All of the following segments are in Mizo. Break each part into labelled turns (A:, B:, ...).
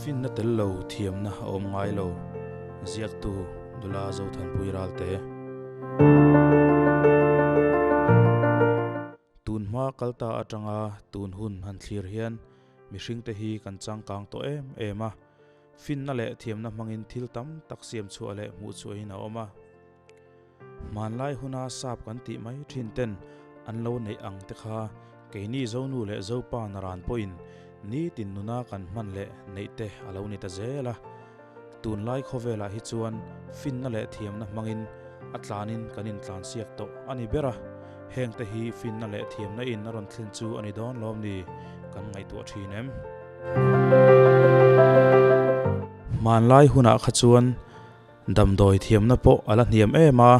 A: Finna tel lo thiamna a awm ngai lo, ziaktu nula Zothanpui Ralte. Tun hma kal ta atanga tun hun han thlir hian mihringte hi kan changkang tawh em em a, finna leh thiamna hmangin thil tam tak siam chhuah leh hmuh chhuahin a awm a. Hmanlai huna sap kan tih mai thin ten an lo neih ang te kha keini Zonu leh Zopa naran pawhin nitin nuna kan hman leh neih te a lo ni ta zel a. Tunlai khawvelah hi chuan finna leh thiamna hmangin a tlanin kan intlansiak tawh a ni ber a, heng te hi finna leh thiamna in a rawn thlen chu a ni dawn lawm ni kan ngaihtuah thin em? Hmanlai hunah kha chuan Damdawi thiamna pawh a la hniam em a,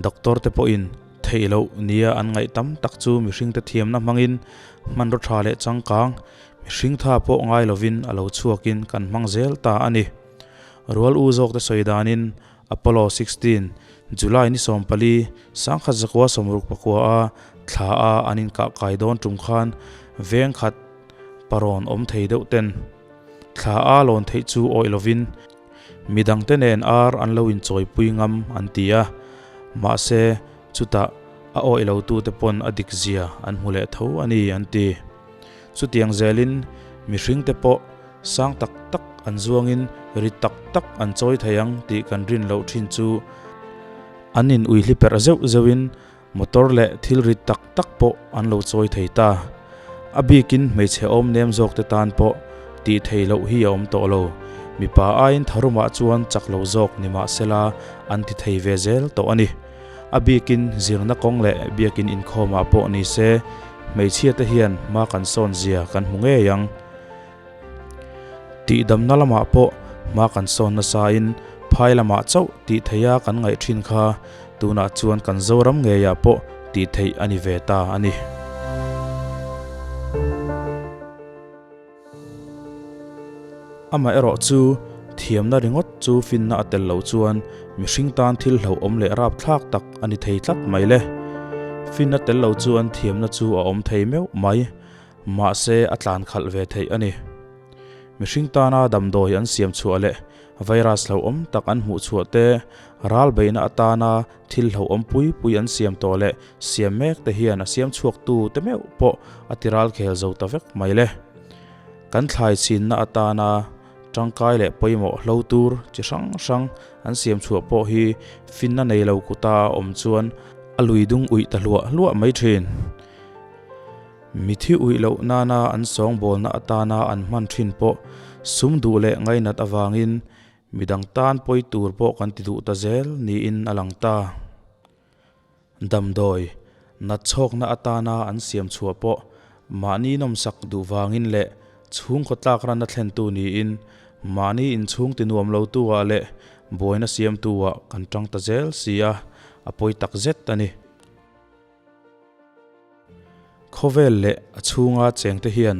A: doctor te pawhin theih loh nia an ngaih tam tak chu mihringte thiamna hmangin hmanraw tha leh changkang, mihring tha pawh ngai lovin a lo chhuakin kan hmang zel ta a ni. Rual u zawkte sawi danin Apollo 16, July ni 14, 1964 a thla a an inkah kai dawn tum khan veng khat parawn awm thei deuh ten thla a lawn theih chu awih lovin Midangte nen ar an lo inchawipui ngam an ti a, mahse chutah a awih lotute pawn a dik zia an hmu leh tho a ni an ti. Chutiang zelin mihringte pawh sang tak tak an zuangin ri tak tak an chawi thei ang tih kan rin loh thin chu an in uihli perh zeuh zeuhin motor leh thil ri tak tak pawh an lo chawi thei ta. A bikin hmeichhe awm nem zawkte tan pawh tih theih loh hi a awm tawh lo. Mipa aiin tharumah chuan chak lo zawk ni mah sela an ti thei ve zel tawh a ni. A bikin zirna kawng leh biakin inkhawmah pawh ni se hmeichhiate hian hma kan sawn zia kan hmu ngei ang. Tihdamna lamah pawh hma kan sawn nasain phai lamah chauh tih theiha kan ngaih thin kha tunah chuan kan Zoram ngeiah pawh tih theih a ni ve ta a ni. Amaherawh chu thiamna ringawt chu finna a tel loh chuan mihring tan thil hlauhawm leh rapthlak tak a ni thei tlat mai le. Finna tel lo chuan thiamna chu a awm thei meuh mai. Mahse, a tlan khalh ve theih a ni. Mihring tana damdawi an siam chhuah leh virus hlauhawm tak an hmuh chhuah te, ral beihna atana thil hlauhawm pui pui an siam tawh leh siam mek te hian a siam chhuaktu te meuh pawh a ti ral khel zo ta vek mai le. Kan thlai chinna atana tangkai leh pawimawh hlo tur chi hrang hrang an siam chhuah pawh hi finna nei lo kuta a awm chuan a lui dung uih ta hluah hluah mai thin. Mithi uih loh nana an sawngbawlna atana an hman thin pawh sum duh leh ngainat avangin midang tan pawi tur pawh kan ti duh ta zel niin a lang ta. Damdawi, natchhawkna atana an siam chhuah pawh mahni nawmsak duh vangin leh chhungkaw tlak rana thlentu niin mahni inchhung ti nuam lotu ah leh buaina siamtu ah kan tang ta zel si a, a pawi tak zet a ni. Khawvel leh a chhunga chengte hian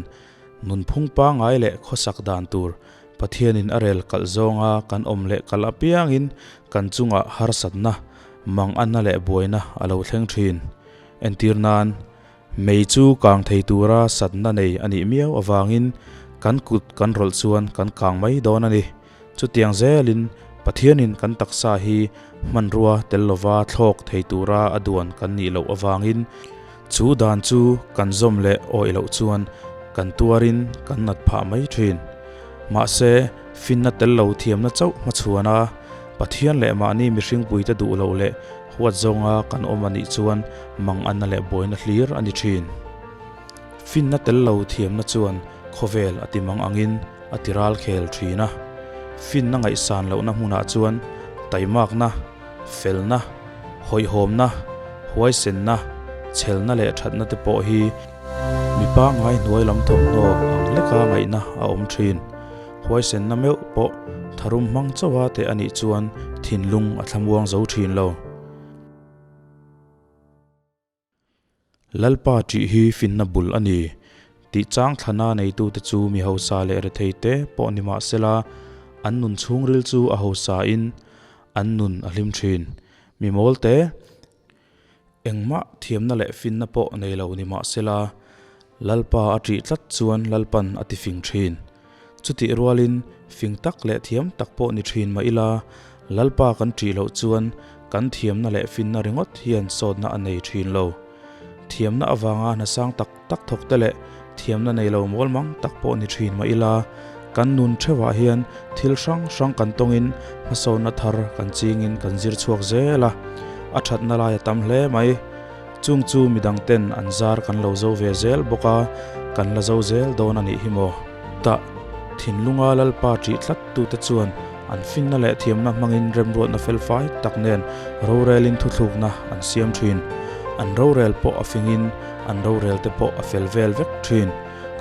A: nunphung pangngai leh khawsak dan tur Pathianin a rel kalh zawnga kan awm leh kalh apiangin kan chungah harsatna, manganna leh buaina a lo thleng thin. Entir nan, mei chu kang thei tura satna nei a nih miau avangin kan kut kan rawlh chuan kan kang mai dawn a ni. Chutiang zelin Pathianin kan taksa hi hmanrua tel lova thlawk thei tura a duan kan nih loh avangin chu dan chu kan zawm leh awih loh chuan kan tuarin kan nat phah mai thin. Mahse, finna tel lo thiamna chauh hmachhuana Pathian leh mahni mihringpuite duh loh leh huat zawnga kan awm a nih chuan manganna leh buaina hlir a ni thin. Finna tel lo thiamna chuan khawvel a ti mang angin a ti ral khel thin a. Finna ngaihsan lohna hmunah chuan taimakna, felna, hawihhawmna, huaisenna, chhelna leh thatna te pawh hi mi pangngai hnuai lam thawmhnaw ang leka ngaihna a awm thin. Huaisenna meuh pawh tharum hmang chauha teh a nih chuan thinlung a thlamuang zo thin lo. Lalpa ṭih hi finna bul a ni. Tih chang thlana neitute chu mi hausa leh rethei te pawh ni mah sela, an nun chhungril chu a hausain an nun a hlim ṭhin. Mi mawl te, engmah thiamna leh finna pawh nei lo ni mah sela, Lalpa a ṭih tlat chuan Lalpan a ti fing ṭhin. Chutih rualin fing tak leh thiam tak pawh ni ṭhin mah ila, Lalpa kan ṭih loh chuan kan thiamna leh finna ringawt hian sawtna a nei ṭhin lo. Thiamna avanga hna sang tak tak thawk te leh thiamna nei lo mawl mang tak pawh ni ṭhin mah ila, kan nun ṭheuhah hian thil hrang hrang kan tawngin hmasawnna thar kan chingin kan zir chhuak zel a, a ṭhatna lai a tam hle mai. Chung chu midang ten an zar kan lo zo ve zel bawk a, kan la zo zel dawn a nih hi maw? Tah, thinlunga Lalpa ṭih tlat tute chuan an finna leh thiamna hmangin remruatna felfai tak nen rorelin thuthlukna an siam ṭhin. An rorel pawh a fingin an rorel te pawh a fel vel vek ṭhin.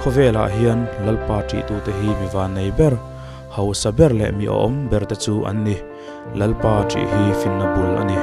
A: Khawvelah hian Lalpa ṭihtute hi mi vannei ber, hausa ber leh mi awm ber te chu an ni. Lalpa ṭih hi finna bul a ni.